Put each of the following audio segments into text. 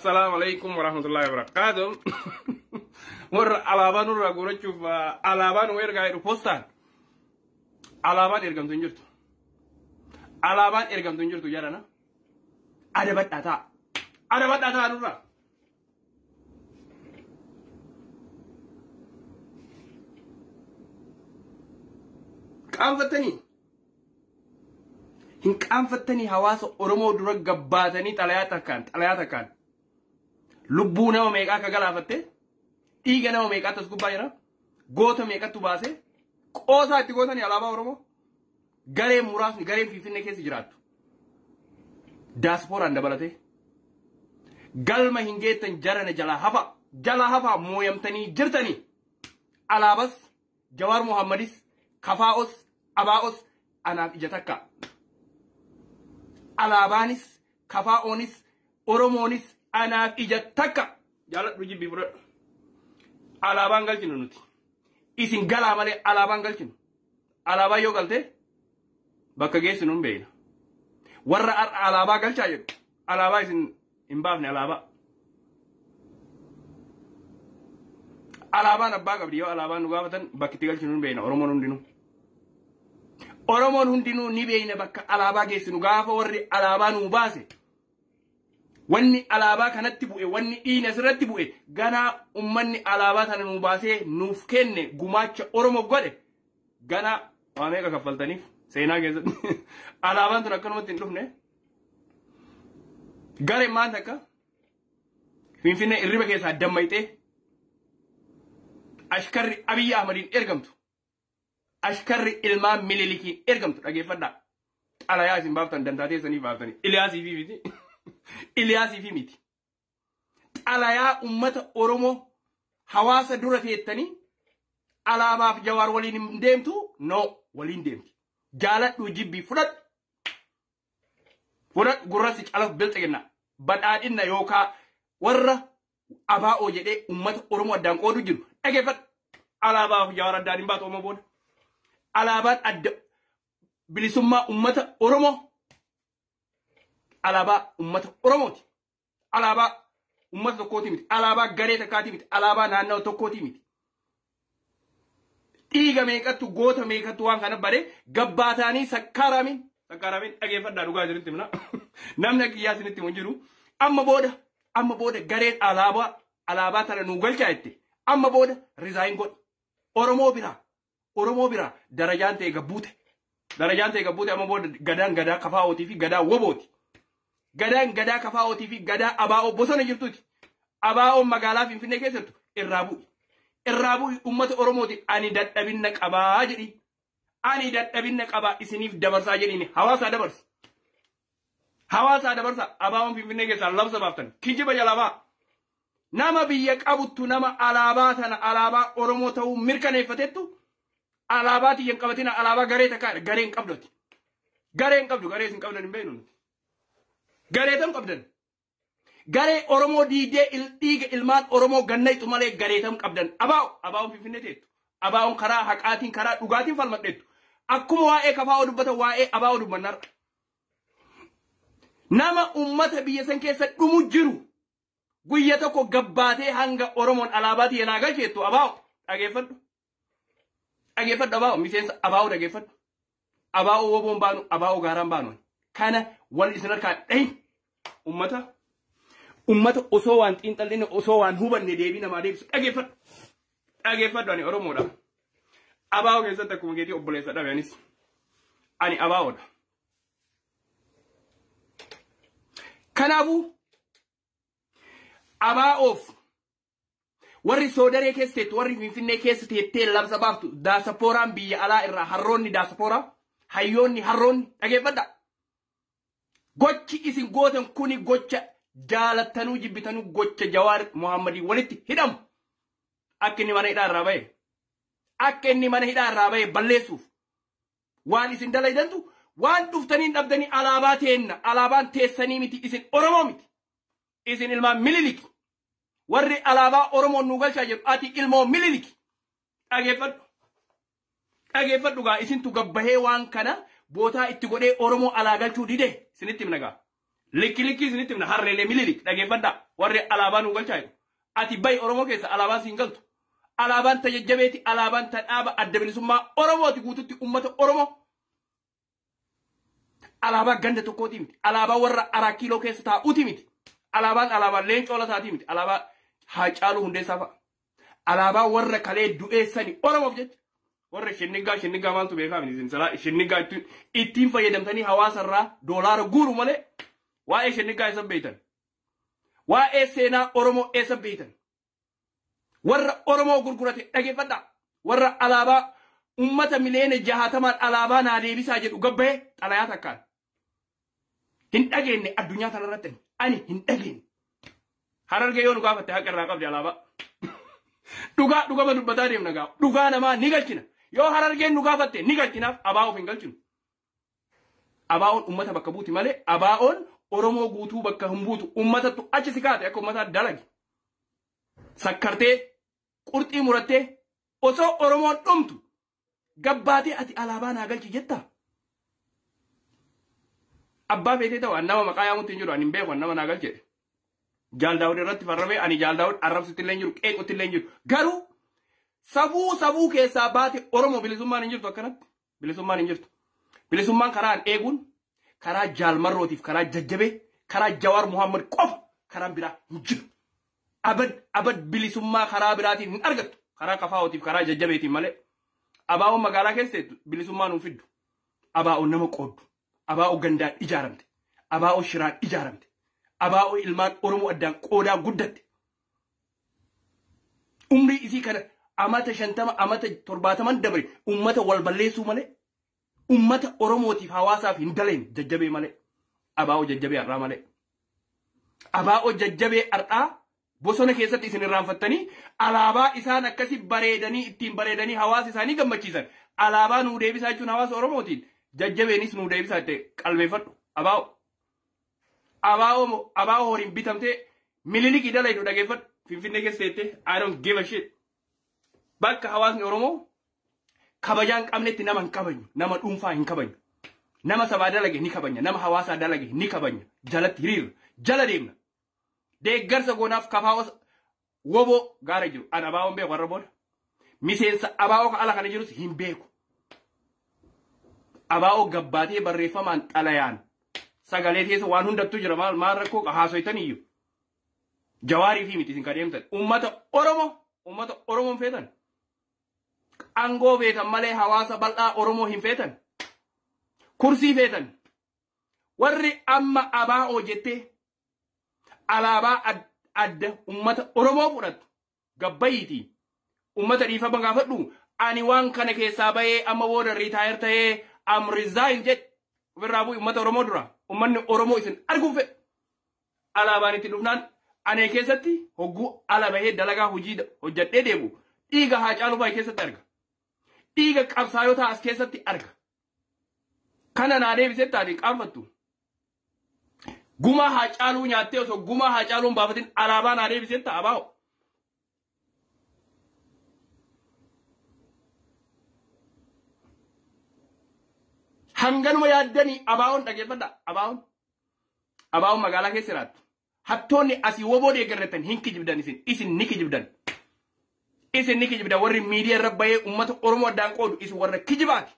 Assalaamu alaikum warahmatullahi wabarakatuh. Warra alaabaa nurraa guurachuuf alaabaa nu ergaa jedhu poostaan. Alaabaan ergamtu hin jirtu. Alaabaan ergamtu hin jirtu jedhana. Adabadhaa ta'a. Adabadhaa ta'a nurraa. Qaanfattanii. Hin qaanfattanii hawaasa Oromoo dura gabbaatanii xalayaa takkaan lubbuu nama meeqaa akka galaafatte, dhiiga nama meeqaatti as gubbaa jira, goota meeqattu baase, qoosaa itti gootanii alaabaa Oromoo gareen muraasni gareen Finfinnee keessa jiraattu daaspooraan dabalatee galma hin geettan jarana jalaa hafa mooyamtanii jirtanii alaabas Jawaar Muhammadis Kafaa'os Abaa'os anaaf ija takka. Alaabaanis Kafaa'oonis Oromoonis anaaf ija takka. Jaaladhu jibbii fudhadhu. Alaabaan galchinu nuti. Isin galaa malee alaabaan galchinu. Alaabaa yoo galte bakka geessinu hin beekna. Warra alaabaa galchaa jedhu alaabaa isin hin baafne alaabaa. Alaabaan abbaa qabdi yoo alaabaan nu gaafatan bakki itti galchinu hin beekna Oromoon hundinuu. Oromoon hundinuu ni beekna bakka alaabaa geessinu gaafa warri alaabaa nuu baase. Wanni alaabaa kanatti bu'e, wanni dhiina asirratti bu'e, ganaa ummanni alaabaa tana nuu baasee nuuf kenne gumaacha Oromoof godhe ganaa waa meeqa kaffaltaniif seenaa keessatti alaabaan tun akkanumatti hin dhufne. Gareen maal takka Finfinnee irriba keessaa dammayxee ashkarri Abiyyi Ahmadiin ergamtu, ashkarri ilmaan Minilikiin ergamtu dhageeffadhaa. Xalayaa isin baaftan dantaa teessanii baaftanii Iliyaasii fi miti. Iliyaasii fi miti. Xalayaa ummata Oromoo hawaasa dura teettanii alaabaaf Jawaar waliin hin deemtu? No, waliin deemti. Jaaladhu jibbii fudhadhu. Fudhadhu gurrasi calaf bilxiginna. Badhaadhinna yookaa warra abaa'oo jedhee ummata Oromoo addaan qoodu jiru. Dhageeffadhu. Alaabaaf Jawaar addaan hin baatu Oromoo booda. Alaabaan adda bilisummaa ummata Oromoo. Alaabaa ummata Oromooti. Alaabaa ummata tokkooti miti. Alaabaa garee takkaati miti. Alaabaa naannoo tokkooti miti. Dhiiga meeqattu goota meeqattu waan kana bare gabbaataanii sakkaaraamin dhageeffadhaa dhugaa isinitti himna. Namni akka kiyyaa isinitti himu hin jiru. Amma booda gareen alaabaa tana nuu galchaa jette. Amma booda rizaayin godhi. Oromoo biraa darajaan ta'e gabbuute. Darajaan ta'e gabbuute amma booda gadaan gadaa kafaa'ootii fi gadaa wobooti. Gadaan gadaa kafaa'ootii fi gadaa abaa'oo bosona jirtuuti. Abaa'oon magaalaa Finfinnee keessa jirtu irraa bu'i. Irraa bu'i uummata Oromooti ani dadhabinna qabaa jedhi. Ani dadhabinna qabaa isiniif dabarsaa jedhiini hawaasaa dabarsi. Hawaasaa dabarsa abaa'oon Finfinnee keessaa labsa baaftan kijiba jalaa ba'a. Nama biyya qabuttu nama alaabaa tana alaabaa Oromoo ta'uu mirkaneeffatettu alaabaa tiyya hin qabatina alaabaa garee takkaa garee hin qabdoti. Garee hin qabdu garee isin qabdan hin beeknu nuti. Garee tam qabdan. Garee Oromoo diidee dhiiga ilmaan Oromoo gannayxu malee garee tam qabdan. Abaa'oon Finfinnee teettu. Abaa'oon karaa haqaatiin karaa dhugaatiin falmadheettu. Akkuma waa'ee kafaa'oo dubbatan waa'ee abaa'oo dubbannarra. Nama ummata biyya san keessa dhumu jiru guyya tokko gabbaatee hanga Oromoon alaabaa tiyya naa galcheettu abaa'o dhageeffadhu. Dhageeffadhu abaa'o miseensa abaa'oo dhageeffadhu. Abaa'oo woboon baanu abaa'oo gaaraan baanu. Kana wal isin harkaa dhahin ummata osoo waan xiinxalline osoo waan hubanne deebii namaa deebisu dhageeffadhu. Dhageeffadhu ani Oromoodha. Abaa'oo keessatti akkuma keetii obboleessa dhabe anis. Ani abaa'oodha. Kanaafuu abaa'oof warri soodaree keessa teettu warri Finfinnee keessa teettee labsa baaftu daasapooraan biyya alaa irraa harroonni daasapooraa hayyoonni harroonni dhageeffadha. Gochi isin gootan kuni gocha jaalattanuu jibbitanuu gocha Jawaar Muhammadii walitti hidhamu. Akka inni mana hidhaa irraa bahe. Akka inni mana hidhaa irraa bahe balleessuuf. Waan isin dalaydantu waan dhuftanii dhabdanii alaabaa teenna. Alaabaan teessanii miti isin Oromoo miti. Isin ilmaan Miniliki. Warri alaabaa Oromoon nu galchaa jiru ati ilmoo Miniliki. Dhageeffadhu. Dhageeffadhu gaa isintu gabbahee waan kana bootaa itti godhee Oromoo alaa galchuu dide isinitti himna gaa. Likki likki isinitti himna harreelee Mililik dhageeffadhaa warri alaabaa nuu galchaa jiru. Ati bayi Oromoo keessa alaabaan siin galtu. Alaabaan ta jajjabeeti, alaabaan ta dhaaba adda bilisummaa Oromooti guututti uummata Oromoo. Alaabaa ganda tokkooti miti. Alaabaa warra Araa Kiiloo keessa taa'uuti miti. Alaabaan alaabaa Leencoo Lataati miti. Alaabaa Haacaaluu Hundeessaa fa'a. Alaabaa warra kalee du'eessani Oromoof jecha. Warra shinniggaa shinniggaa maaltu beekaa miti isin salaa shinniggaa ittiin fayyadamtanii hawaasarraa doolaara guuru malee waa'ee shinniggaa eessa beektan? Waa'ee seenaa Oromoo eessa beektan? Warra Oromoo gurgurate dhageeffadhaa. Warra alaabaa uummata miliyoona 60n alaabaa naa deebisaa jedhu gabbahee xalayaa takkaan. Hin dhageenye addunyaa kanarratti ani hin dhageenye. Harargee yoo nu gaafatte haqa irraa qabdi alaabaa. Dhugaa dhugama dubbataa deemna gaa. Dhugaa namaa ni galchina. Yoo Harargeen nu gaafatte ni galchinaaf, abaa'oof hin galchinu. Abaa'oon uummata bakka buuti malee abaa'oon Oromoo guutuu bakka hin buutu. Uummatatu achi si kaate akka uummataa dalagi. Sakkartee qurxii murattee osoo Oromoon dhumtu gabbaatee ati alaabaa naa galchi jettaa? Abbaa feetee ta'u an nama maqaa yaamutti hin jiru, ani hin beeku, an nama naa galche. Jaal Daawud irratti farramee ani Jaal Daawud arrabsitti illee hin jiru, qeequtti illee hin jiru. Garuu safuu safuu keessaa baate Oromoo bilisummaan hin jirtu akkanatti. Bilisummaan hin jirtu. Bilisummaan karaa eeguun karaa Jaalmarrootiif, karaa jajjabee, karaa Jawaar Muhammad qofa, karaan biraa hin jiru. Abad abad bilisummaa karaa biraatiin hin argattu. Karaa kafaa'ootiif karaa jajjabeetiin malee. Abaa'oon magaalaa keessa teettu bilisummaa nuun fiddu. Abaa'oon nama qooddu. Abaa'oo gandaan ijaaramte. Abaa'oo shiraan ijaaramte. Abaa'oo ilmaan Oromoo addaan qoodaa guddatte. Umrii isii kana amata 50, amata 70n dabre ummata wal balleessuu malee ummata Oromootiif hawaasaaf hin daleen jajjabee malee. Abaa'oo jajjabee har'aa malee. Abaa'oo jajjabee har'aa bosona keessatti isin irraanfattanii alaabaa isaan akkasi bareedanii ittiin bareedanii hawaasa isaanii gammachiisan. Alaabaa nuu deebisaa jechuun hawaasa Oromootiin jajjabeenis nuu deebisaa jettee qalbeeffadhu. Abaa'oo. Abaa'oo abaa'oo horiin bitamtee Mililikii dalaydu dhageeffadhu. Finfinnee keessa teettee I don't give a shit. Bakka hawaasni Oromoo kabajaa hin qabnetti nama hin kabajnu. Nama dhuunfaa hin kabajnu. Nama sabaa dalage ni kabajna. Nama hawaasaa dalage ni kabajna. Jalatti hiriira. Jala deemna. Deeggarsa goonaaf kafaa'os woboo gaara jiru. An abaa'oon beeku warra booda. Miseensa abaa'oo ka ala kana jirus hin beeku. Abaa'oo gabbaatee barreeffamaan xalayaan sagalee keessa waan hundattuu jira, maal maal rakkoo haasoytan iyyuu. Jawaarii fi miti isin ka deemtan. Uummata Oromoo, uummata Oromoo hin feetan. Aangoo feetan malee hawaasa bal'aa Oromoo hin feetan. Kursii feetan. Warri amma abaa'oo jettee alaabaa adda uummata Oromoo fudhattu gabbayiitii uummata dhiifama gaafadhu, ani waan kana keessaa bahee amma booda retire ta'ee am resign jedhe, ofirraa bu'i uummata Oromoo dura. Uummanni Oromoo isin arguun fedhe. Alaabaan itti dhufnaan anee keessatti hogguu ala bahee dalagaa hojii hojjadhee deebu dhiiga Haacaaluu fa'i keessatti arga. Dhiiga qabsaayotaa as keessatti arga. Kana naa deebisee taate qaanfattu. Gumaa Haacaaluu nyaattee osoo gumaa Haacaaluu hin baafatin alaabaa naa deebisee ta'a abaa'o. Hanganuma yaaddanii abaa'oon dhageeffadha abaa'oon. Abaa'oon magaalaa keessa jiraattu. Hattoonni asii woboo deeggarretan hin kijibdan, isin ni kijibdan. Isin ni kijibdan, warri miidiyaa irra bahee uummata Oromoo addaan qoodu isin warra kijibaati.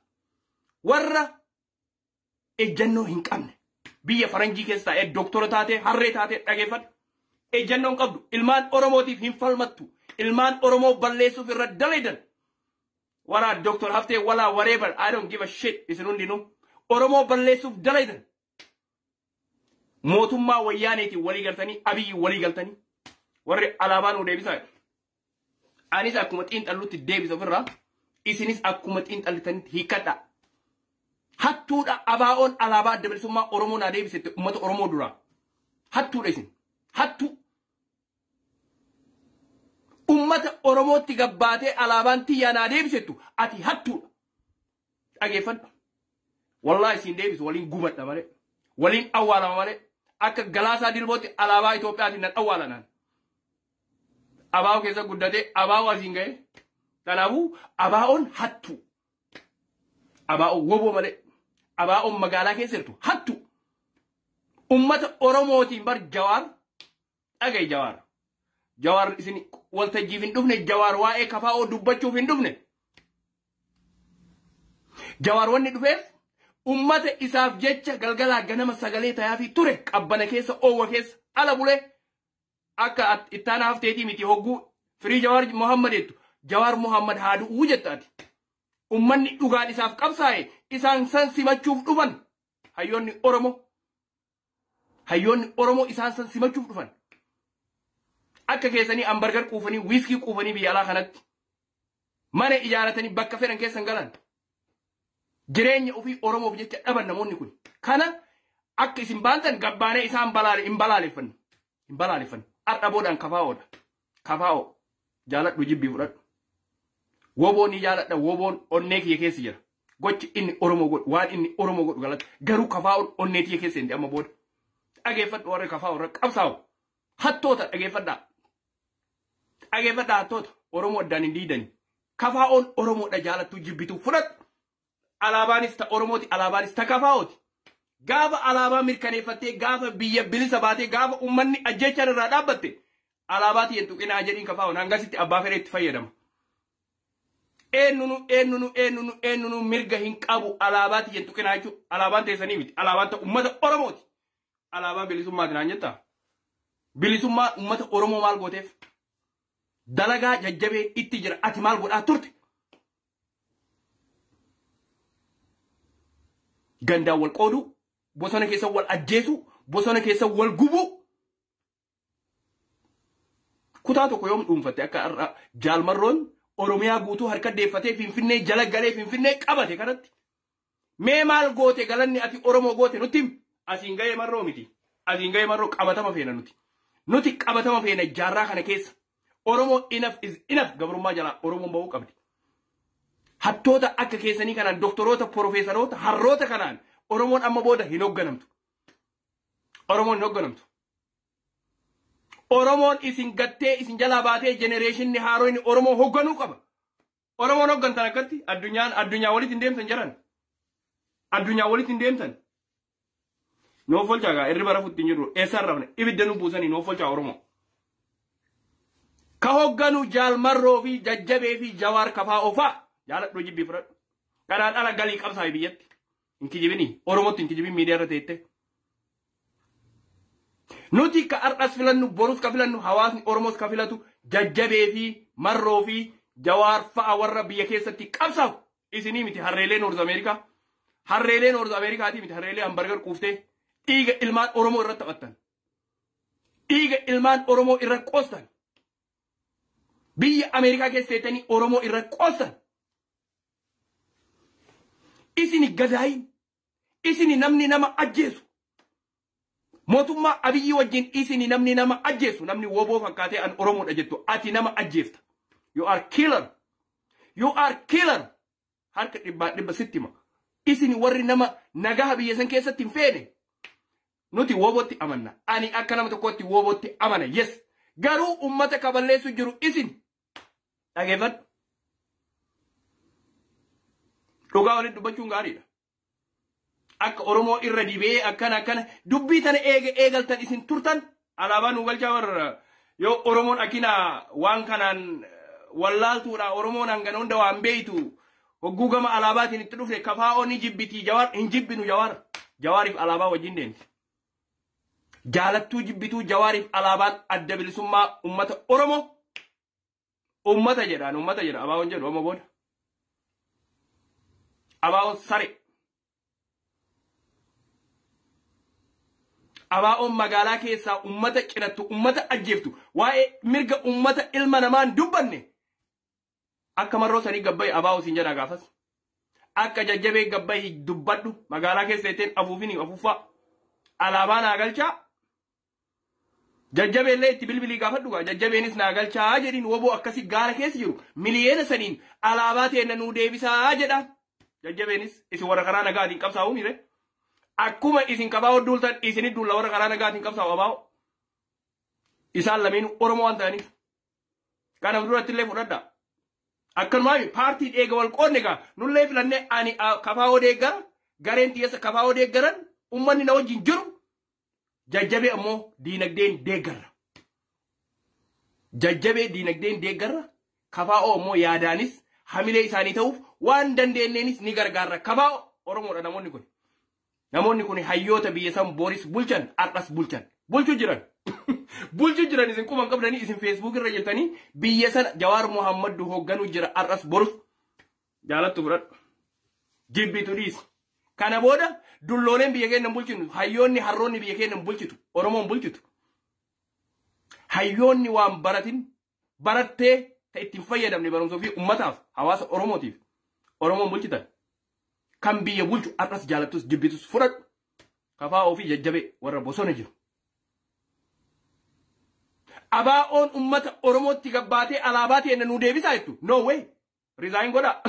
Warra ejjannoo hin qabne. Biyya faranjii keessa taa'ee doktora taatee harree taatee dhageeffadhu. Ejjannoo hin qabdu. Ilmaan Oromootiif hin falmattu. Ilmaan Oromoo balleessuuf irra daleedan. Waraa Doktor Haftee walaa whatever, I don't give a shit, isin hundinuu. Oromoo balleessuuf daleedan. Mootummaa Wayyaaneetiin walii galtanii, Abiyyi walii galtanii warri alaabaa nuu deebisaa. Anis akkuma xiinxallutti deebisa ofirraa, isinis akkuma xiinxallitanitti hiikkadha. Hattuudha abaa'oon alaabaa adda bilisummaa Oromoo naa deebisette uummata Oromoo duraa. Hattuudha isin. Hattuu. Uummata Oromootti gabbaatee alaabaan tiyyaa naa deebisettu ati hattuudha. Dhageeffadhu. Wallaahi isin deebisu, waliin gubadha malee. Waliin awwaalama malee. Akka Galaasaa Dilbootti alaabaa Itoophiyaatiin nan awwaalanaan. Abaa'oo keessa guddatee abaa'oo asiin ga'e. Kanaafuu abaa'oon hattuu. Abaa'oo woboo malee. Abaa'oon magaalaa keessa jirtu hattuu. Ummata Oromootiin bar Jawaar dhaga'i Jawaar. Jawaar isin waltajjiif hin dhufne, Jawaar waa'ee kafaa'oo dubbachuuf hin dhufne. Jawaar wanni dhufeef ummata isaaf jecha galgalaa ganama sagalee tayaafii ture qabbana keessa oowwa keessa ala bulee akka ittaana hafteetii miti hogguu firii Jawaar Muhammad jettu Jawaar Muhammad haa du'uu jettaati. Ummanni dhugaan isaaf qabsaa'e isaan san simachuuf dhufan hayyoonni Oromoo. Hayyoonni Oromoo isaan san simachuuf dhufan. Akka keessanii hambargar quufanii wiiskii quufanii biyya alaa kanatti mana ijaaratanii bakka fedhan keessan galan. Jireenya ofii Oromoof jecha dhaban namoonni kun. Kana akka isin baantan gabbaanee isaan hin balaaleffanne. Hin balaaleffanne. Har'a boodaan kafaa'oodha. Kafaa'oo. Jaaladhu jibbii fudhadhu. Woboon ni jaaladha. Woboon onnee kiyya keessa jira. Gochi inni Oromoo godhu waan inni Oromoo godhu galata. Garuu kafaa'oon onnee kiyya keessa hin amma booda. Dhageeffadhu warri kafaa'oo irra qabsaa'u. Hattoota dhageeffadhaa. Dhageeffadhaa hattoota. Oromoo addaan hin diidani. Kafaa'oon Oromoodha jaalattuu jibbituu fudhadhu. Alaabaanis ta Oromooti, alaabaanis ta kafaa'ooti. Gaafa alaabaa mirkaneeffattee, gaafa biyya bilisa baatee, gaafa uummanni ajjechaan irraa dhaabbatte, alaabaa tiyyan tuqinaa jedhiin kafaa'oon hangasitti abbaa fedhe itti fayyadama. Eenyunu eenyunu eenyunu eenyunu mirga hin qabu alaabaa tiyyan tuqinaa jechuudha. Alaabaan teessanii miti. Alaabaan ta uummata Oromooti. Alaabaa bilisummaati naan jettaa? Bilisummaa uummata Oromoo maal gooteef? Dalagaa jajjabee itti jira. Ati maal godhaa turte? Gandaan wal qooduu, bosona keessa wal ajjeesuu, bosona keessa wal gubuu. Kutaa tokko yoom dhuunfatte akka har'a Jaalmarroon Oromiyaa guutuu harka deeffatee Finfinnee jala galee Finfinnee qabate kanatti. Mee maal goote galanni ati Oromoo goote nutti himi. Asiin ga'ee marroo miti. Asiin ga'ee marroo qabatama feena nuti. Nuti qabatama feena jaarraa kana keessa. Oromoo enough is enough gabrummaa jalaa Oromoon ba'uu qabdi. Hattoota akka keessanii kanaan doktoroota, profeesaroota, harroota kanaan Oromoon amma booda hin hoogganamtu. Oromoon hin hoogganamtu. Oromoon isin gattee isin jalaa baatee jenereeshinni haaroon Oromoo hoogganuu qaba. Oromoon hooggantan akkatti addunyaan addunyaa walitti hin deemtan jiran. Addunyaa walitti hin deemtan. Nuuf olchaa gaa irri bara futti hin jirru eessaan rafne ibidda nu buusanii nuuf olchaa Oromoo. Ka hoogganu Jaalmarroo fi Jajjabee fi Jawaar Kafaa'oo fa'a. Jaaladhu jibbii fudhadhu. Kanaan ala galii qabsaa'e biyyatti. Hin kijibini. Oromootti hin kijibin miidiyaa irra teette. Nuti ka har'as filannu borus ka filannu hawaasni Oromoos ka filatu Jajjabee fi Marroo fi Jawaar fa'a warra biyya keessatti qabsaa'u. Isinii miti harreelee Noorz Ameerikaa. Harreelee Noorz Ameerikaatii miti harreelee hambargar quuftee dhiiga ilmaan Oromoo irratti taphattan. Dhiiga ilmaan Oromoo irra qoostan. Biyya Ameerikaa keessa teettanii Oromoo irra qoostan. Isini gadaayin, isini namni nama ajjeesu. Mootummaa Abiyyi wajjin isini namni nama ajjeesu, namni woboo fakkaatee an Oromoodha jettu, ati nama ajjeefta. You are killer. You are killer. Harka 100 sitti hima. Isini warri nama nagaa biyya san keessatti hin feene. Nuti wobootti amanna. Ani akka nama tokkootti wobootti amana. Yes. Garuu uummata kaballeessu jiru isin. Dhageeffadhu. Dhugaa walitti dubbachuun gaariidha. Akka Oromoo irra dibee akkana akkana dubbii tana eegaltan isin turtan alaabaa nu galchaa warra yoo Oromoon akkina waan kanaan wallaaltuudha Oromoon hangana hunda waan beeytu hogguu gama alaabaatiin itti dhufe kafaa'oo ni jibbitii Jawaar hin jibbinu Jawaar Jawaariif alaabaa wajjin deemti. Jaalattuu jibbituu Jawaariif alaabaan adda bilisummaa uummata Oromoo uummata jedhaan uummata jedha abaawoon jedhu amma booda. Abaa'oon sare. Abaa'oon magaalaa keessaa uummata cinattu uummata ajjeeftu waa'ee mirga uummata ilma namaan dubbanne akka marroo sanii gabbaye abaa'oo siin jedhaa gaafas. Akka jajjabee gabbaye dubbadhu magaalaa keessa ittiin afuufini afuuffaa alaabaa naa galchaa. Jajjabeellee itti bilbilii gaafadhu gaa jajjabeenis naa galchaa jedhiin woboo akkasii gaara keessa jiru miliyeena saniin alaabaa teenna nuu deebisaa jedhaan. Jajjabeenis isin warra karaa nagaatiin qabsaa'uu mire. Akkuma isin kabaa'oo duultan isinit duulla warra karaa nagaatiin qabsaa'u abaa'oo. Isaan lameenuu Oromoo waan ta'aniif. Kanaaf duratti illee fudhadhaa. Akkanumaa paartiin eega wal qoodne gaa nullee filannee ani kafaa'oo deeggara gareen xiyyeessa kafaa'oo deeggaran uummanni na wajjin jiru Jajjabee ammoo diinagdeen deeggarra. Jajjabee diinagdeen deeggarra. Kafaa'oo ammoo yaadaanis hamilee isaanii ta'uuf waan dandeenyeenis ni gargaarra. Kafaa'oo Oromoodha namoonni kun. Namoonni kun hayyoota biyya san Booris bulchan, har'as bulchan. Bulchuu jiran. Bulchuu jiran isin quban qabdanii isin Facebook irra jirtanii biyya sana Jawaar Muhammaddu hoogganuu jira har'as borus. Jaalattu fudhadhu. Jibbitu dhiisi. Kana booda dullooleen biyya keenya hin bulchinu. Hayyoonni harroonni biyya keenya hin bulchitu. Oromoon bulchitu. Hayyoonni waan baratin barattee ta ittiin fayyadamne barumsa ofii ummataaf hawaasa Oromootiif Oromoon bulchitan. Kan biyya bulchu har'as jaalattus jibbitus fudhadhu. Kafaa ofii jajjabee warra bosona jiru. Abaa'oon ummata Oromootti gabbaatee alaabaa ta'e nu deebisaa jettu. No way. Resign godhaa.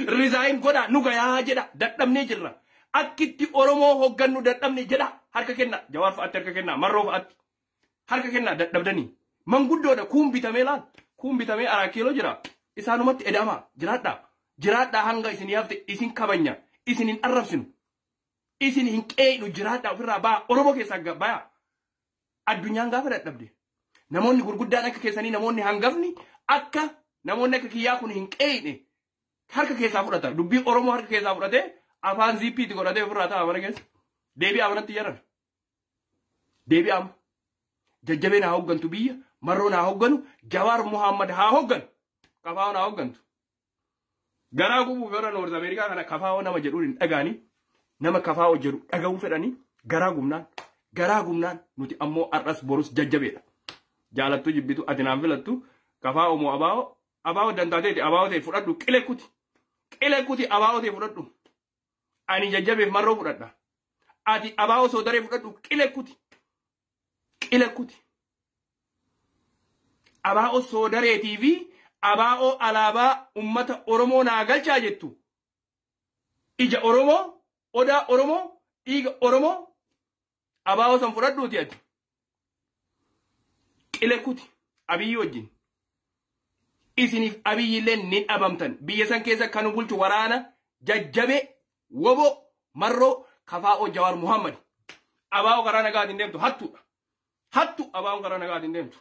Resign godhaa nu gayaa jedha. Dadhabnee jirra. Akkitti Oromoo hooggannu dadhabne jedha. Harka kenna. Jawaar fa'aatti harka kenna. Marroo fa'aatti. Harka kenna dadhabdanii. Manguddoodha kuun bitamee laal. Kuun bitamee Araa Kiiloo jira. Isaanumatti eda'ama. Jiraadhaa. Jiraadhaa hanga isin hafte isin kabanya. Isin hin arrabsinu. Isin hin qeeynu jiraadhaa ofirraa baa. Oromoo keessaa baya. Addunyaan gaafa dadhabde. Namoonni gurguddaan akka keessanii namoonni hangafni akka namoonni akka kiyyaa kun hin qeeyne harka keessaa fudhata. Dubbii Oromoo harka keessaa fudhatee afaan ziippiitti godhatee ofirraa ta'a mana keessa. Deebi'aa manatti jaran. Deebi'aa. Jajjabeen haa hooggantu biyya, Marroon haa hoogganu, Jawaar Muhammad haa hoogganu. Kafaa'oon haa hooggantu. Garaa gubuuf yeroo Noorz Ameerikaa kana kafaa'oo nama jedhuun hin dhagaanii nama kafaa'oo jedhu dhaga'uu fedhanii garaa gubnaan nuti ammoo har'as borus jajjabeedha. Jaalattu jibbitu ati naan filattu kafaa'oo moo abaa'oo abaa'oo dandaateeti abaa'oo ta'e fudhadhu qile kuti qile kuti abaa'oo ta'e fudhadhu. Ani jajjabeef marroo fudhadha. Ati abaa'oo soodaree fudhadhu qile kuti qile kuti. Abaa'oo soodareetii fi abaa'oo alaabaa ummata Oromoo naa galchaa jettu. Ija Oromoo, odaa Oromoo, dhiiga Oromoo abaa'oo san fudhadhuuti ati. Qile kuti Abiyyi wajjin. Isiniif Abiyyillee ni dhabamtan. Biyya san keessa kan bulchu waraana jajjabee woboo marroo kafaa'oo Jawaar Muhammad. Abaa'oo karaa nagaatiin deemtu hattuudha. Hattu abaa'oon karaa nagaatiin deemtu.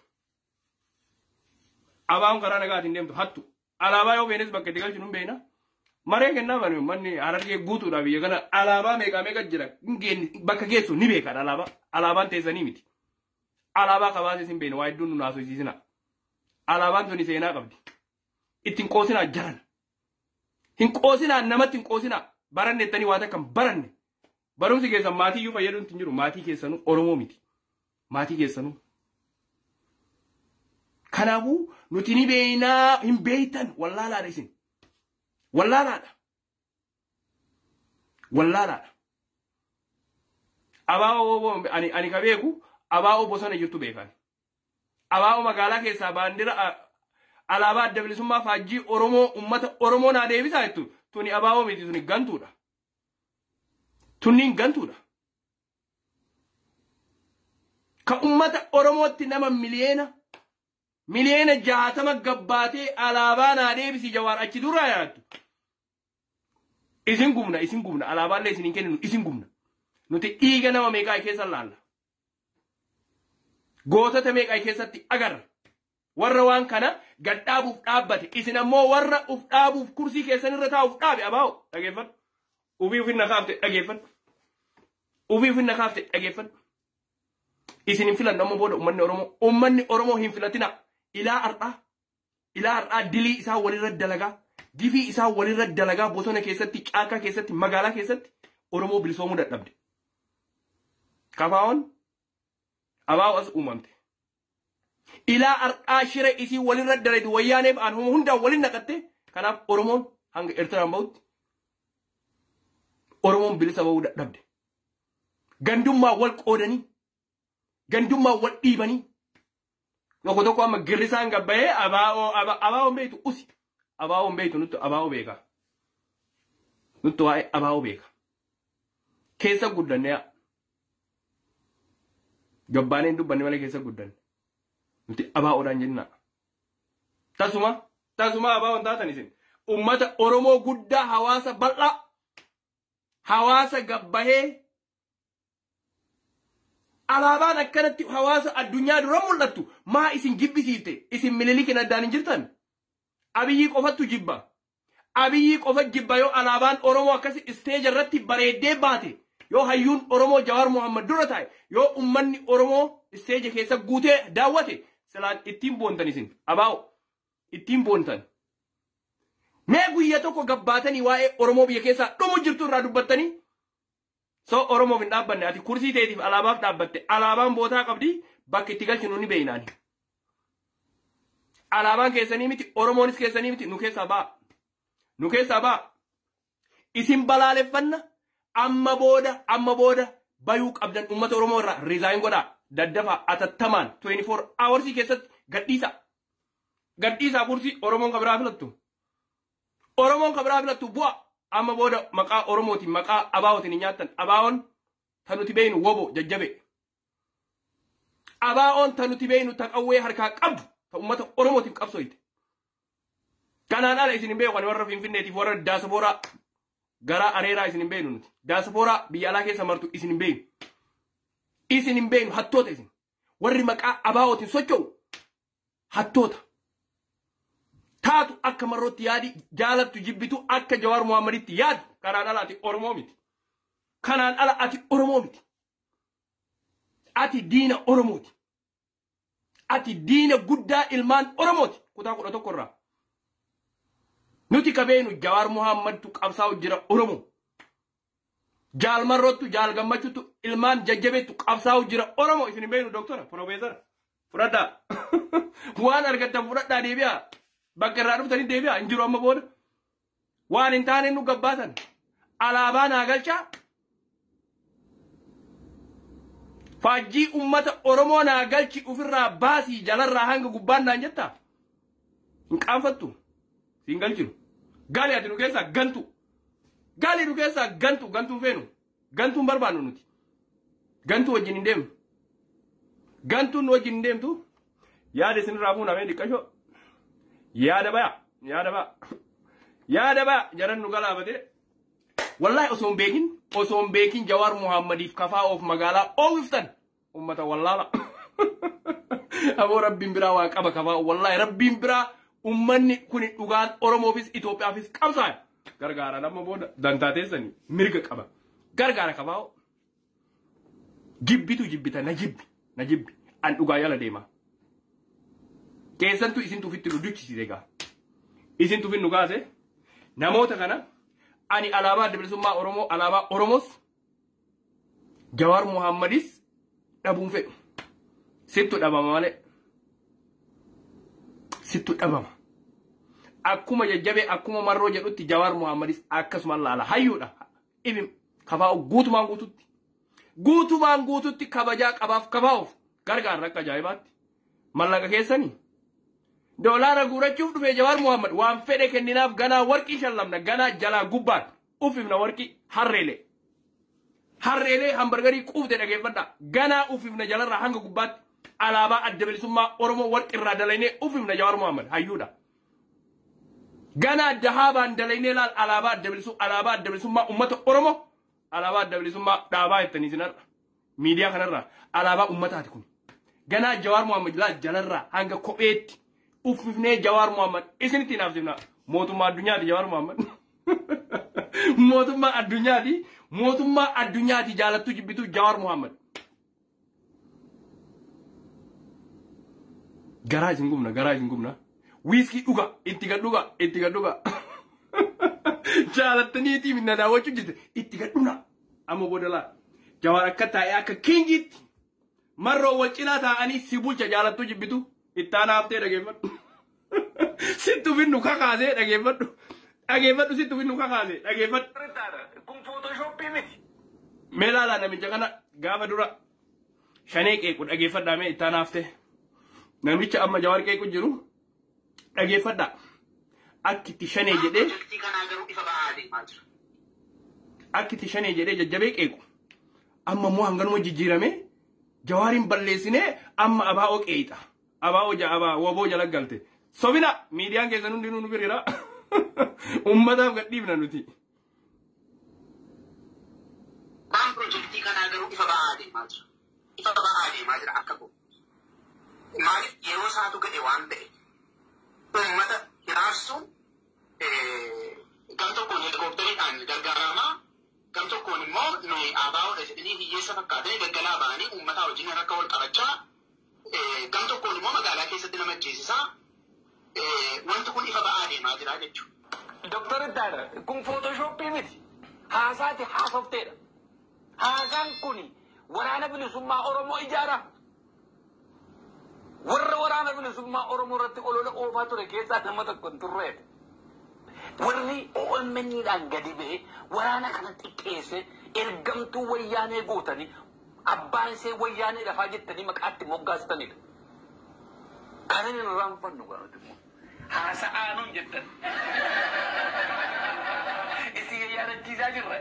Abaa'oon karaa nagaatiin deemtu hattu. Alaabaa yoo beenes bakka itti galchinu hin beekna. Maree kennaa banu manni Harargee guutuudha biyya kana alaabaa meeqa meeqa jira. Bakka geessu ni beekan alaabaa. Alaabaan teessanii miti. Alaabaa kabaases hin beekne waa hedduun nu naasosiisina. Alaabaan tuni seenaa qabdi. Ittiin qoosinaa jaran. Hin qoosinaa namatti hin qoosinaa. Baranne jettanii waa takka hin baranne. Barumsi keessan maatii iyyuu fayyaduu hin jiru. Maatii keessanuu Oromoo miti. Maatii keessanuu. Kanaafuu nuti ni beeknaa hin beektan wallaalaadha isin. Wallaalaadha. Wallaalaadha. Abaa'oo ani ka beeku abaa'oo bosona jirtu beekan. Abaa'oo magaalaa keessaa baandira alaabaa adda bilisummaa faajjii Oromoo uummata Oromoo naa deebisaa jettu tuni abaa'oo miti tuni gantuudha. Tunniin gantuudha. Ka uummata Oromootti nama miliyoona 60 gabbaatee alaabaa naa deebisi Jawaar achi duraa yaaddu. Isin gubna isin gubna alaabaallee isin hin kenninu isin gubna. Nuti dhiiga nama meeqaa keessa laalla. Gootota meeqaa keessatti agarra. Warra waan kana gad dhaabuuf dhaabbate isin ammoo warra uf dhaabuuf kursii keessan irra taa'uuf dhaabe abaa'oo dhageeffadhu. Ufii ufin kaafte dhageeffadhu. Ufii ufin kaafte dhageeffadhu. Isin hin filannu amma booda uummanni Oromoo hin filatina. Ilaa har'aa dilii isaa walirra dalagaa gifii isaa walirra dalagaa bosona keessatti caakkaa keessatti magaalaa keessatti Oromoo bilisoomuu dadhabde. Kafaa'oon abaa'oo as uumamte. Ilaa har'aa shira isii walirra dalagdu wayyaaneef aan hundaan waliin naqatte kanaaf Oromoon hanga Eertiraan bahutti Oromoon bilisa bahuu dadhabde. Gandummaa wal qoodanii gandummaa wal dhiibanii tokko tokko amma girrisaan gabbayee abaa'oo abaa'oon beektu usi abaa'oon beektu nutti abaa'oo beeka. Nutti waa'ee abaa'oo beeka. Keessa guddanne yaa. Gabbaaneen dubbanne malee keessa guddanne. Nuti abaa'oodhaan jenna. Tasuma abaa'oon taatan isin. Uummata Oromoo guddaa hawaasa bal'aa hawaasa gabbahee Alaabaan akkanatti hawaasa addunyaa dura mul'attu maa isin jibbisiifte? Isin Minilikin addaan hin jirtan. Abiyyi qofattu jibba. Abiyyi qofa jibba yoo alaabaan Oromoo akkasi isteeja irratti bareeddee baate, yoo hayyuun Oromoo Jawaar Muhammad dura taa'e, yoo ummanni Oromoo isteeja keessa guutee daawwate, silaan ittiin boontan isin. Abaa'o ittiin boontan. Mee guyya tokko gabbaatanii waa'ee Oromoo biyya keessaa dhumu jirtu irraa dubbattanii? So Oromoof hin dhaabbanne, ati kursii teetiif alaabaaf dhaabbatte. Alaabaan bootaa qabdi, bakka itti galchinu ni beeynaani. Alaabaan keessanii miti, Oromoonis keessanii miti, nu keessaa ba'a. Nu keessaa ba'a. Isin balaaleffanna. Amma booda bayuu qabdan uummata Oromoo irraa. Resign godhaa. Daddafaa, atattamaan, 24 hoursii keessatti gadhiisa. Gadhiisaa kursii. Oromoon kan biraa filattu. Oromoon kan biraa filattu, bu'a. Amma booda maqaa Oromootiin, maqaa Abaa'ootiin hin nyaattan. Abaa'oon tan nuti beeynu wobo jajjabe. Abaa'oon tan nuti beeynu ta qawwee harkaa qabdu, ta uummata Oromootiif qabsooyte. Kanaan ala isin hin beeku. Ani warra Finfinneetiif warra daasabooraa garaa areeraa isin hin beeknu nuti. Daasabooraa biyya alaa keessa martu isin hin beeknu. Isin hin beeknu, hattoota isin. Warri maqaa Abaa'ootiin socho'u hattoota. Taatu akka Marrootti yaadi, jaalattu jibbitu akka Jawaar Muhammaditti yaadu. Kanaan ala ati Oromoo miti. Kanaan ala ati Oromoo miti. Ati diina Oromooti. Ati diina guddaa ilmaan Oromooti. Kutaa 11 irraa. Nuti kabeenu Jawaar Muhammadtu qabsaa'u jira Oromoo. Jaal Marroottu, Jaal Gammachuutu, ilmaan jajjabeettu qabsaa'u jira Oromoo. Isin hin beeknu, doktora, profeesara. Fudhadhaa. Waan argattan fudhadhaa, deebi'aa. Bakka irraa dhuftanii deebi'aa, hin jiru amma booda. Waan hin taane nu gabbaatan. Alaabaa naa galchaa. Faajjii ummata Oromoo naa galchi, ofirraa baasii jalarraa hanga gubbaan naan jettaa? Hin qaanfattu. Siin galchinu. Gali, ati nu keessaa gantu. Gali, nu keessaa gantu, gantuun feenu. Gantuun barbaannu nuti. Gantuu wajjin hin deemnu. Gantuun nu wajjin hin deemtu. Yaada isinirraa fuunamee dhiqqashoo. Yaada baya. Yaada baya. Yaada baya. Jaran nu galaafatee. Wallahi osoo hin beekin Jawaar Muhammadiif kafaa of magaalaa oowwiftan. Ummata wallaala. Aboo, rabbiin biraa waa qaba kafaa. Wallahi rabbiin biraa ummanni kuni dhugaan Oromoofis Itoophiyaafis qabsaa'e. Gargaara, amma booda dantaa teessanii mirga qaba. Gargaara kafaa. Jibbitu jibbita, na jibbi, na jibbi. An dhugaa yala deema. Keessantu isintu ofitti nu duchisiise egaa. Isintu ofitti nu kaase. Namoota kana ani alaabaa Adda Bilisummaa Oromoo, alaabaa Oromoos, Jawaar Muhammadis dhabuun fedhu. Sittu dhabama malee. Sittu dhabama. Akkuma jajjabee, akkuma Marroo jedhutti, Jawaar Muhammadis akkasuma laala. Hayyuudha. Ifin kafaa'u guutumaan guututti. Guutumaan guututti kabajaa qabaaf, kafaa'uuf gargaarra akka ajaa'ibaatti. Mallaqa keessanii. Doolaara guurachuuf dhufe Jawaar Muhammad, waan fedhe kenninaaf. Ganaa warqii shallamna, ganaa jalaa gubbaan uffifna warqii harreelee. Harreelee hambargarii quufte, dhageeffadha. Ganaa uffifna jalarraa hanga gubbaatti, alaabaa Adda Bilisummaa Oromoo warqii irraa dalaynee uffifna Jawaar Muhammad hayyuudha. Ganaa dahaabaan dalaynee laal alaabaa Adda Bilisummaa uummata Oromoo, alaabaa Adda Bilisummaa dhaabaa jettanii isin har'a. Miidiyaa kanarraa alaabaa uummataati kun. Ganaa Jawaar Muhammad laal jalarraa hanga kopheetti uffifnee Jawaar Muhammad isinitti hinaafsifna. Mootummaa addunyaati Jawaar Muhammad. Mootummaa addunyaati. Mootummaa addunyaati, jaalattuu jibbituu, Jawaar Muhammad. Garaa isin gubna, garaa isin gubna. Wiiskii dhuga, itti gad dhuga, itti gad dhuga. Jaalattaniitii minna daawwachuu jirte, itti gad dhuna. Amma booda laa. Jawaar akka taa'ee akka kingiitti Marroo wal cinaa taa'anii si bulcha, jaalattuu jibbitu. Itti aanaa haftee, dhageeffadhu. Sittu finnu kakaasee, dhageeffadhu. Dhageeffadhu, sittu finnu kakaasee, dhageeffadhu. Kun Photoshopii miti. Mee laalaa, namicha kana gaafa dura shanee qeequ dhageeffadhaa mee, itti aanaa haftee. Namicha amma Jawaar qeequ jiru dhageeffadhaa. Akki itti shanee jedhee Pirojektii kanaa garuu ifa ba'aa adeemaa jira. Akki itti shanee jedhee jajjabee qeequ. Amma immoo hanganuma jijjiirame, Jawaariin balleessinee amma abaa'oo qeexa. Abaa'oo abaa woboo jala galte. Sobina, miidiyaan keessan hundinuu nu biriira. Ummataaf gadhiifna nuti. Ba'aan pirojektii kanaa garuu ifa ba'aa adeemaa jira. Ifa ba'aa deemaa jira akka koo. Maaliif yeroo isaatu ga'e waan ta'e uummata hiraarsuun gam tokkoon helikooppteriidhaan gargaaramaa gam tokkoon immoo nuyi ABOdha jedhanii hiyyeessa fakkaatanii gaggalaa ba'anii uummataa wajjin harka wal qabachaa gam tokkoon immoo magaalaa keessatti nama ajjeesisaa wanti kun ifa ba'aa deemaa jira jechuudha. Doktor Ittaana kun footooshooppii miti. Haasaati haasofteedha. Haasaan kun waraana bilisummaa Oromoo ijaara. Warra waraana bilisummaa Oromoo irratti olola oofaa ture keessaa nama tokko hin turreedha. Warri OMN-dhaan gadi ba'e waraana kana xiqqeesse ergamtuu wayyaanee gootanii abbaan ishee wayyaanee lafaa jettanii maqaatti moggaastanidha. Kan inni irraanfannu gaafatu immoo haasa'aa nuun jettan. Isin yaadachiisaa jirra.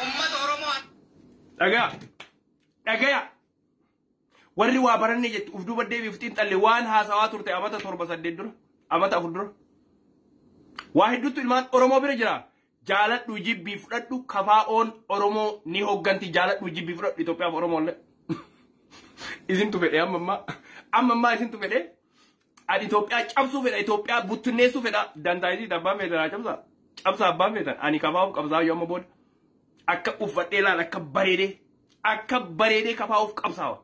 Uummata Oromoo Dhagaa. Dhagaya. Warri waa baranne jettu uf duuba deebiif xiinxalle waan haasawaa turte amata 7 8 dura amata 4 dura. Waa hedduutu ilmaan Oromoo bira jira. Jaaladhu jibbii fudhadhu kafaa'oon Oromoo ni hoogganti jaaladhu jibbii fudhadhu Itoophiyaaf Oromoo illee. Isintu fedhe amma ammaa amma ammaa isintu fedhe ani Itoophiyaa cabsuu fedha Itoophiyaa buttunneessuu fedha dantaayisii abbaan feetan cabsa cabsa abbaan feetan ani kafaa'oof qabsaa'aa yoo amma booda akka uffadhee laal akka bareedee kafaa'oof qabsaawa.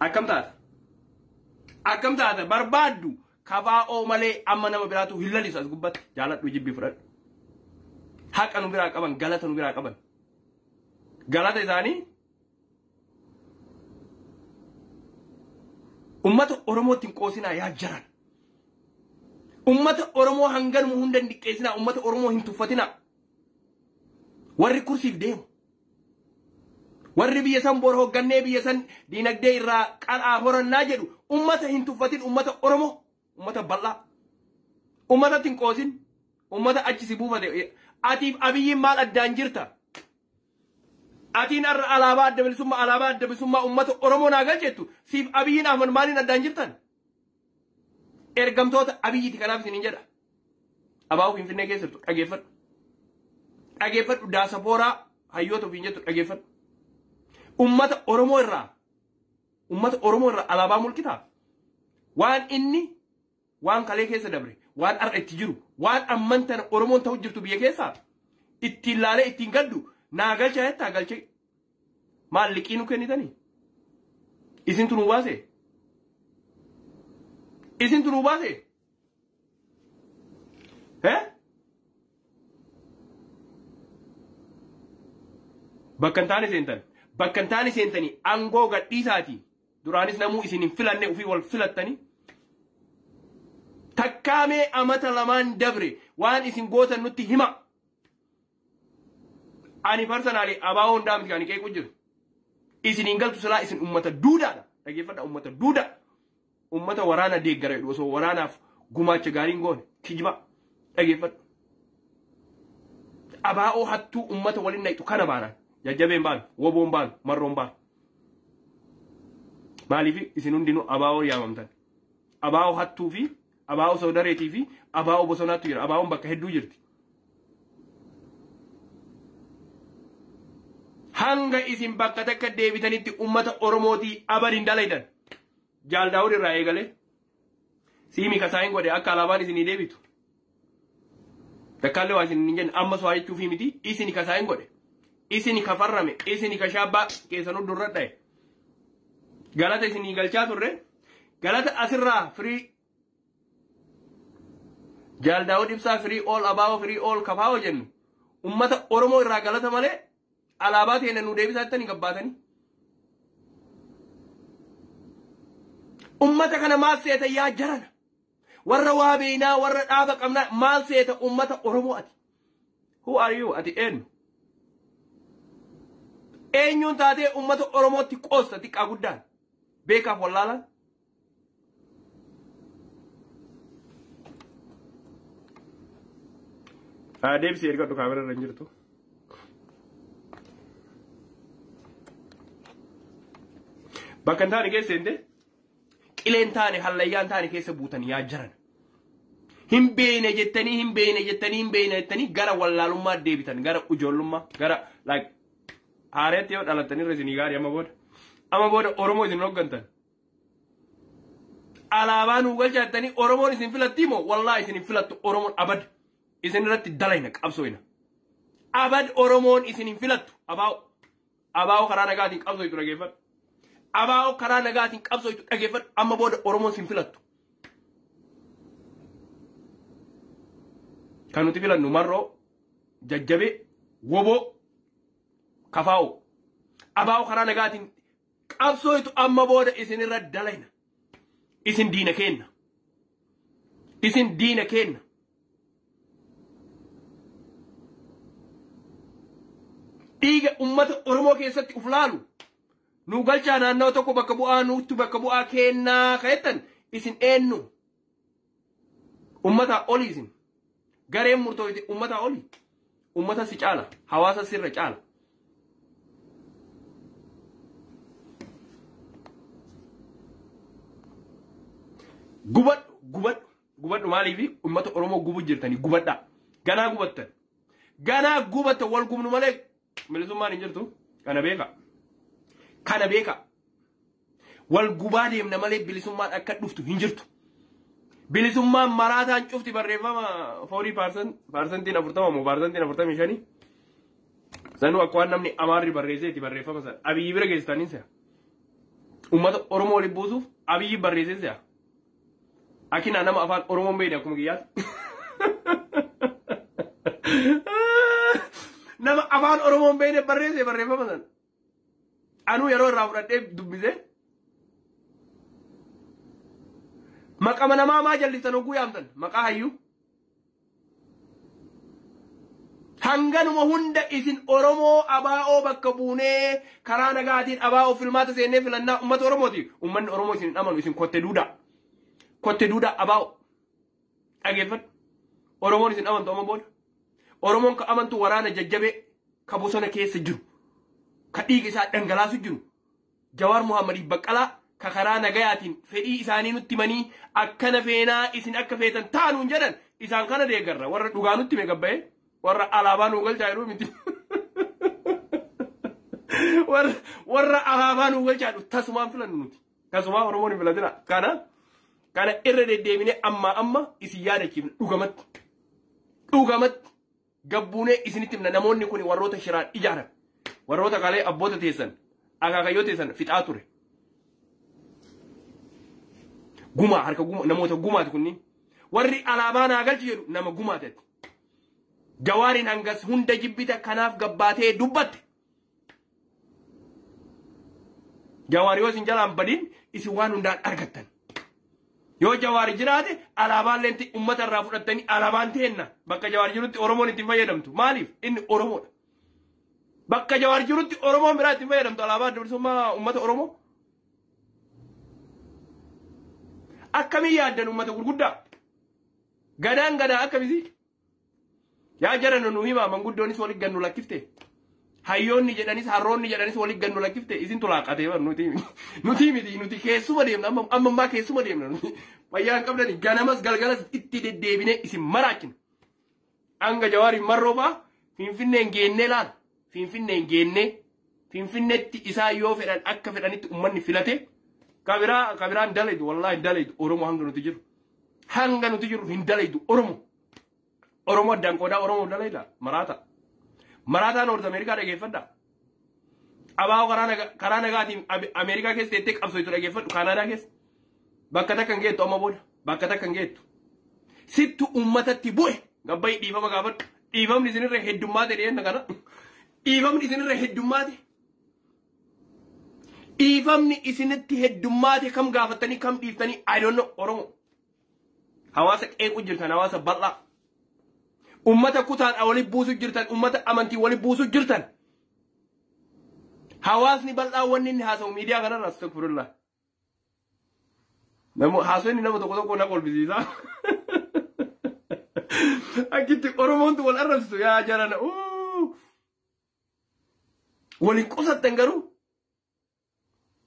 Akkam taata? Akkam taata? Barbaaddu kafaa'oo malee amma nama biraatu hin lalisu as gubbatti jaaladhu jibbii fudhadhu. Haqa nu biraa qaban galata nu biraa qaban. Galata isaanii ummata Oromootti hin qoosinaa yaa jaran. Ummata Oromoo hanganuma hunda hin diqqeessinaa ummata Oromoo hin tuffatinaa. Warri kursiif deemu. Warri biyya san bor hoggannee biyya san diinagdee irraa qal'aa horannaa jedhu ummata hin tuffatin ummata Oromoo ummata bal'aa. Ummatatti hin qoosin ummata achi si buufate atiif Abiyyiin maal addaan jirta? Atiin har'a alaabaa adda bilisummaa ummata Oromoo naa galchettu siif Abiyyiin Ahmad maaliin addaan jirtan? Ergamtoota Abiyyiiti kanaaf isiniin jedha. Abaa'uu Finfinnee keessa jirtu dhageeffadhu. Dhageeffadhu daasapooraa hayyoota ofiin jettu dhageeffadhu. Ummata Oromoo irraa alaabaa mulqitaa. Waan inni waan kalee keessa dabre waan har'a itti jiru waan ammantan Oromoon ta'u jirtu biyya keessaa ittiin laalee ittiin gaddu naa galcha jettaa galchee maal liqii nu kennitanii? Isintu nu baase? Isintu nu baase? Bakka hin taane seentan. Bakka hin taane seentanii aangoo gadhiisaati. Duraanis namuu isin hin filanne ofii wal filattanii. Takkaamee amata lamaan dabre waan isin gootan nutti hima. Ani personally abaa'oo hundaa miti kan qeequ jiru. Isin hin galtu silaa isin ummata duudaadha. Dhageeffadha ummata duudaa. Ummata waraana deeggara jedhu osoo waraanaaf gumaacha gaarii hin goone kijiba dhageeffadhu. Abaa'oo hattuu ummata waliin naqxu kana baanaan. Jajjabeen baanu, woboon baanu, marroon baanu. Maaliif isin hundinuu abaa'oo yaamamtan? Abaa'oo hattuu fi abaa'oo soodareetii fi abaa'oo bosonaatu jira. Abaa'oon bakka hedduu jirti. Hanga isin bakka takka deebitanitti ummata Oromootii abar hin dalaydan. Jaal Daawud irraa eegalee siimi kasaayin godhe akka alaabaan isinii deebitu. Takkaallee waa isin hin jenne ammas waa jechuufii miti isin kasaayin godhe. Isin kafarrame isin kashaabbaa keessanuu durra dha'e. Galata isinii galchaa turre galata asirraa firii Jaal Daawud Ibsaa firii ol abaa'oo firii ol kafaa'oo jennu ummata Oromoo irraa galata malee alaabaa teenya nu deebisaa jettanii gabbaatanii. Ummata kana maal seeta yaa jarana? Warra waa beeynaa warra dhaaba qabnaa maal seeta ummata Oromoo ati? Who are you? Ati eenyu? Eenyuun taatee ummata Oromootti qoosta xiqqaa guddaan beekaaf wallaalaan? Deebisii ergadhu kaameraa irra hin jirtu. Bakka hin taane keessa seente qileen taane hallayyaan taane keessa buutan yaa jaran. Hin beeyne jettanii hin beeyne jettanii hin beeyne jettanii gara wallaalummaa deebitan gara ijoollummaa gara like Haareetti yoo dhalattanirra isinii gaarii amma booda. Amma booda Oromoo isin hooggantan. Alaabaa nuu galchaa jettanii Oromoon isin filatti moo wallaahi isin hin filattu Oromoon abad. Isin irratti dalayna qabsooyna. Abad Oromoon isin hin filattu abaa'u. Abaa'u karaa nagaatiin qabsooytu dhageeffadhu. Abaa'u karaa nagaatiin qabsooytu dhageeffadhu amma booda Oromoon isin filattu. Kan nuti filannu marroo, jajjabee, woboo, kafaa'u. Abaa'u karaa nagaatiin qabsooytu amma booda isinirra dalayna. Isin diina keenna. Isin diina keenna. Dhiiga ummata Oromoo keessatti uf laalu. Nu galchaa naannoo tokko bakka bu'aa nutti bakka bu'aa kennaa ka'ettan isin eenyu? Ummata oli isin. Gareen murtooyte ummata oli. Ummata si caala. Hawaasa sirra caala. Gubadhu gubadhu gubadhu maaliifi ummata Oromoo gubu jirtanii gubadhaa. Ganaa gubattan. Ganaa gubattan wal gubnu malee bilisummaan hin jirtu. Kana beeka. Kana beeka. Wal gubaa deemna malee bilisummaan akka dhuftu hin jirtu. Bilisummaan maraataan cufti barreeffama 40% 40 moo 45% sanuu akka waan namni Amaarri barreesseeti barreeffama sana. Abiyyi bira geessitanii si'a. Ummata Oromoo waliin buusuuf Abiyyi barreessee si'a. Akina nama afaan Oromoon beekne akkuma kiyyaatti. Nama afaan Oromoon beekne barreesse barreeffama sana. Anuu yeroo irraa fudhadhee dubbisee. Maqama namaa maa jallistan hogguu yaamtan maqaa hayyuu. Hanganuma hunda isin Oromoo abaa'oo bakka buunee karaa nagaatiin abaa'oo filmaata seennee filannaa uummata Oromooti. Uummanni Oromoo isin hin amanu isin kotte duudaa. Kotte duudaa abaa'oo. Dhageeffadhu. Oromoon isin amantu amma booda. Oromoon ka amantu waraana jajjabee ka bosona keessa jiru. Ka dhiiga isaa dhangalaasu jiru. Jawaar Muhammadii Baqqalaa ka karaa nagayaatiin fedhii isaanii nutti himanii akkana feenaa isin akka feetan taanuun jedhan isaan kana deeggarra warra dhugaa nutti hime gabbayee warra alaabaa nuu galchaa jedhu miti. Warra alaabaa nuu galchaa jedhu tasumaan filannu nuti. Tasumaan Oromoon hin filatina. Kana irra deddeebinee amma amma isin yaadachiifna dhugamatti. Dhugamatti gabbuunee isinitti himna namoonni kun warroota shiraan ijaaran. Warroota kalee abboota teessan akaakayyoo teessan fixaa ture. Gumaa harka gumaa namoota gumaati kunniin. Warri alaabaa naa galchi jedhu nama gumaati. Jawaariin hangas hunda jibbita kanaaf gabbaatee dubbatte. Jawaari yoo isin jalaan badin isin waan hundaan argattan. Yoo jawaari jiraate alaabaan leenti uummata irraa fudhattanii alaabaan teenna. Bakka jawaari jirutti Oromoon ittiin fayyadamtu. Maaliif? Inni Oromoodha. Bakka jawaari jirutti Oromoon biraa ittiin fayyadamtu alaabaa adda bilisummaa uummata Oromoo. Akkamiin yaaddan uummata gurguddaa? Gadaan gadaa akkamisi? Yaa jara nu himaa manguddoonis walitti gannu lakkifte. Hayyoonni jedhanis harroonni jedhanis walitti gannu lakkifte isin tulaaqatee bar nuti miti nuti keessuma deemna amma ammaa keessuma deemna nuti fayyaa hin qabdani ganamas galgalas itti deddeebinee isin maraachina. Hanga jawaariin marroo fa'aa Finfinneen geennee laal Finfinneen geennee Finfinneetti isaa yoo fedhan akka fedhanitti uummanni filate kabiraan dalaydu wallaahi dalaydu Oromoo hanga nuti jiru. Hanga nuti jiru hin dalaydu Oromoo. Oromoo addaan qoodaa Oromoo dalayda maraata. Maraataan Noorz Ameerikaa dhageeffadha. Abaa'oo karaa nagaatiin Ameerikaa keessa teettee qabsootu dhageeffadhu Kaanaadaa keessa. Bakka takka hin geettu amma booda. Bakka takka hin geettu. Sittu uummatatti bu'e gabbayi dhiifama gaafadhu. Dhiifamni isinirra heddummaate dhiyeenya kana. Dhiifamni isinirra heddummaate. Dhiifamni isinitti heddummaate kam gaafattanii kam dhiiftanii I don't know Oromoo. Hawaasa qeequ jirtan hawaasa bal'aa. Ummata kutaan walitti buusu jirtan ummata amantii walitti buusu jirtan. Hawaasni bal'aa wanni inni haasa'u miidiyaa kanarra astagfirullah. Haasawni nama tokko tokko na kolfisiisa. Akkitti Oromoontu wal arrabsitu yaa jarana. Waliin qusattan garuu.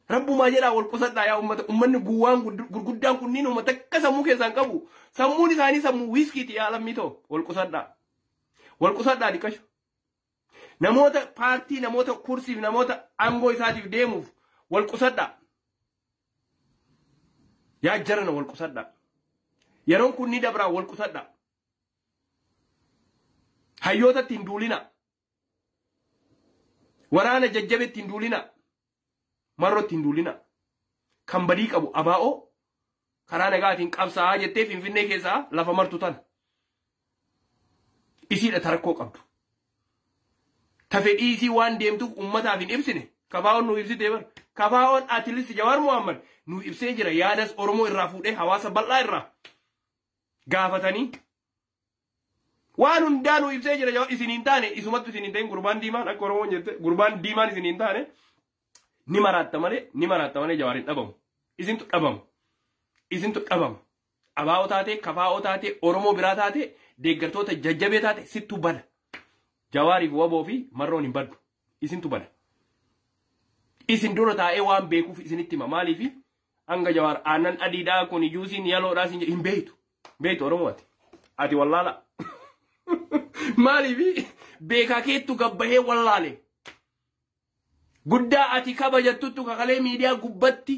Rabbumaa jedhaa wal qusadhaa yaa ummata ummanni guwwaan gurguddaan kunniin uummata akka sammuu keessaan qabu. Sammuun isaanii sammuu wiiskiiti yaa lammii ta'u wal qusadhaa. Wal qusadhaa dhiqashu. Namoota paartii, namoota kursiif, namoota aangoo isaatiif deemuuf wal qusadhaa. Yaa jarana wal qusadhaa. Yeroon kun ni dabraa wal qusadhaa. Hayyootatti hin duulinaa. Waraana jajjabeetti hin duulinaa. Marrootti hin duulinaa. Kan badii qabu abaa'oo karaa nagaatiin qabsaa'aa jettee Finfinnee keessaa lafa martu tana. Isiidha tarakkoo qabdu. Ta fedhii isii waan deemtuuf uummataaf hin ibsine. Kafaa'oon nu ibsitee bara. Kafaa'oon atilis Jawaar Mohaammed nu ibsee jira. Yaadas Oromoo irraa fuudhee hawaasa bal'aa irraa gaafatanii. Waan hundaa nu ibsee jira. Isin hin taane isumattu isin hin ta'in gurbaan diimaan akka Oromoon jette gurbaan diimaan isin hin taane ni maraatta malee ni maraatta malee Jawaar hin dhabamu. Isintu dhabamu. Isintu dhabamu. Abaa'oo taate, kafaa'oo taate, Oromoo biraa taate, deeggartoota jajjabee taate sittu bada. Jawaariif waboo fi marroon hin baddu. Isintu bada. Isin dura taa'ee waan beekuuf isinitti hima. Maaliif hanga Jawaar aannan adiidhaa kun juusiin yaloodhaa isin hin beektu. Beektu Oromoo ati. Ati wallaala. Maaliif beekaa keettu gabbahee wallaale. Guddaa ati kabajattutti kakalee miidiyaa gubbatti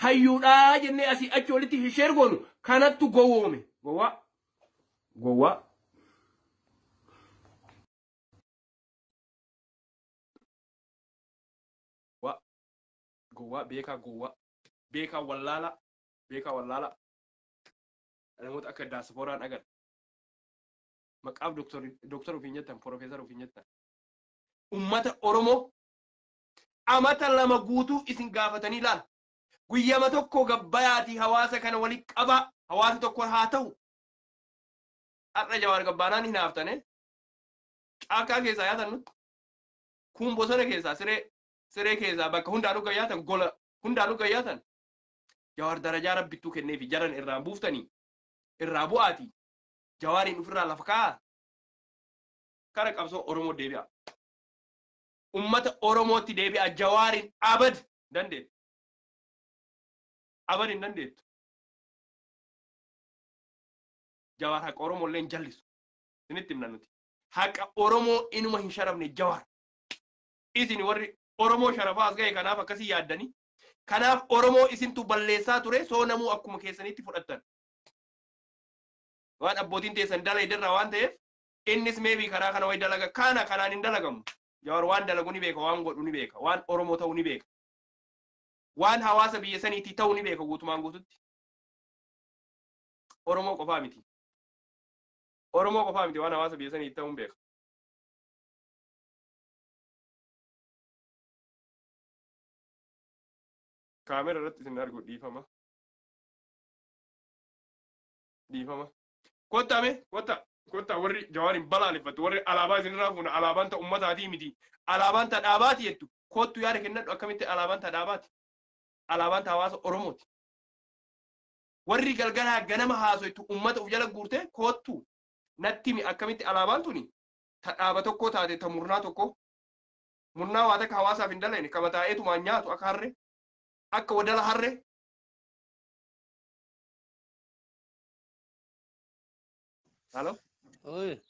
hayyuudhaa jennee asii achi walitti hisheer goonu kanattu gowwoome. Gowwaa. Gowwaa. Gowwaa beekaa gowwaa. Beekaa wallaala. Beekaa wallaala. Namoota akka daasfooraan agarra. Maqaaf doktor ofiin jettan, profeesar ofiin jettan. Uummata Oromoo amata lama guutuu isin gaafatanii ilaala. Guyyama tokko gabbayaatii hawaasa kana walitti qabaa. Hawaasa tokko haa ta'u. Har'a Jawaar gabbaanaan hin haaftane. Caakkaa keessaa yaatan nutti. Kun bosona keessaa siree keessaa bakka hundaa dhuga yaatan gola hundaa dhuga yaatan. Jawaar darajaa rabbittuu kenneefi jaran irraa buuftanii irraa bu'aati. Jawaariin ofirraa lafa kaa'aa. Kara qabsoo Oromoo deebi'a. Uummata Oromootti deebi'a. Jawaariin abad dandeettu. Abad hin dandeettu. Jawaar haqa Oromoo illee hin jallisu. Isinitti himna nuti. Haqa Oromoo inuma hin sharafne Jawaar. Isin warri Oromoo sharafaa as ga'e kanaaf akkasii yaaddanii. Kanaaf Oromoo isintu balleessaa ture soo namuu akkuma keessanitti fudhattan. Waan abbootiin teessan dalagaa waan ta'eef innis meebii karaa kana wayi dalaga kana kanaan hin dalagamu. Jawaar waan dalagu ni beeka, waan godhu ni beeka, waan Oromoo ta'u ni beeka. Waan hawaasa biyya saniitii ta'u ni beeka guutumaan guututti. Oromoo qofaa miti. Oromoo qofaa miti waan hawaasa biyya saniitii ta'u ni beeka. Kaamera irratti isin argu dhiifama. Dhiifama. Kottaa mee kottaa kottaa warri Jawaariin balaaleffatu warri alaabaa isinirraa fuuna alaabaan ta ummataatii miti alaabaan ta dhaabaati jettu kottu yaada kennadhu akkamitti alaabaan ta dhaabaati alaabaan ta hawaasa Oromooti. Warri galgalaa ganama haasoitu ummata uf jala guurte kottu natti mi akkamitti alaabaan tuni ta dhaaba tokko taate ta murnaa tokko murnaa waa takka hawaasaaf hin dalagne kama taa'eetumaan nyaatu akka harree akka wadala harree. Halo? Oi.